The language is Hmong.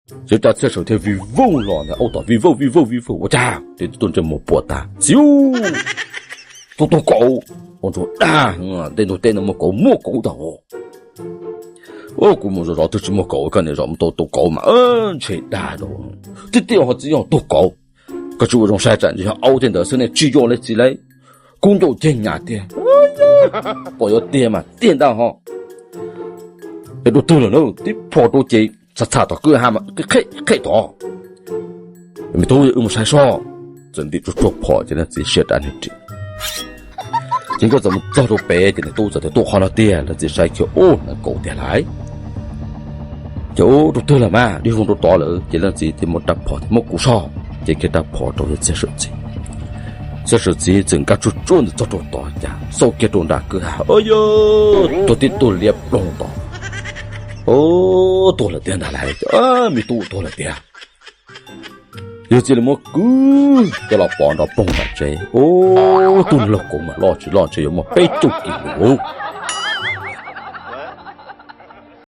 Ces ua cas Txhiaj Sawm thiaj vij voog los ntawm aub tom vij voog vij voog vij voog, ua cas tej tub ntsej muag puas tas, txiv, tuag tuag kauv, ua ntsuag dag, tej ntug teb no muaj kauv muaj kauv tag. Kuv mus zov zov twb tsis muaj kauv, koj niam zov mus tau tus kauv mas ntshe dag rau. Tiag tiag ho txiv, yog tuag kauv. Koj tsis ua zoo saib tsam ntshe yog aub tej ntawd xwb ne, tsis yog li txiv lauj. Kub ncauj ceg nyas tiag. Pom yuav tiag mas tiag ntag ho. Es rau twg lawm na, tib phom rau ces txham txham tom kwj ha mas qheb qheb tod. Me tub, wb mus saib soj. Txawm ntim tsuag tsuag phom ces leej txiv siab rab niag ris. Ces nkawd txawm mus txog rau pem ces niag tub txawm tias, tuaj qhov no tiag. Leej txiv saib kiag, ub, nees kaum tiag lauj. Ces ub, rau twg lawm mas, dig voog rau tod lawm. Ces leej txiv thiaj muab rab phom thiab muab kuv soj, ces kiag rab phom rau yawg Txhiaj Sawm txiv. Txhiaj Sawm txiv txawm nkag tsuag tsuag ntawd txog rau tod cas xauj kiag rau nram kwj ha, o yog tuag tib tug liab ploog tod. Ub, tuag lawm tiag ntag lauj. Me tub, tuag lawm tiag. Yawg txiv li muab kwv coj los pov nrov ploog nram tsev. Ub, tug niag laug kauv mas loj tsis loj ntshe yuav muaj peb caug kis lus.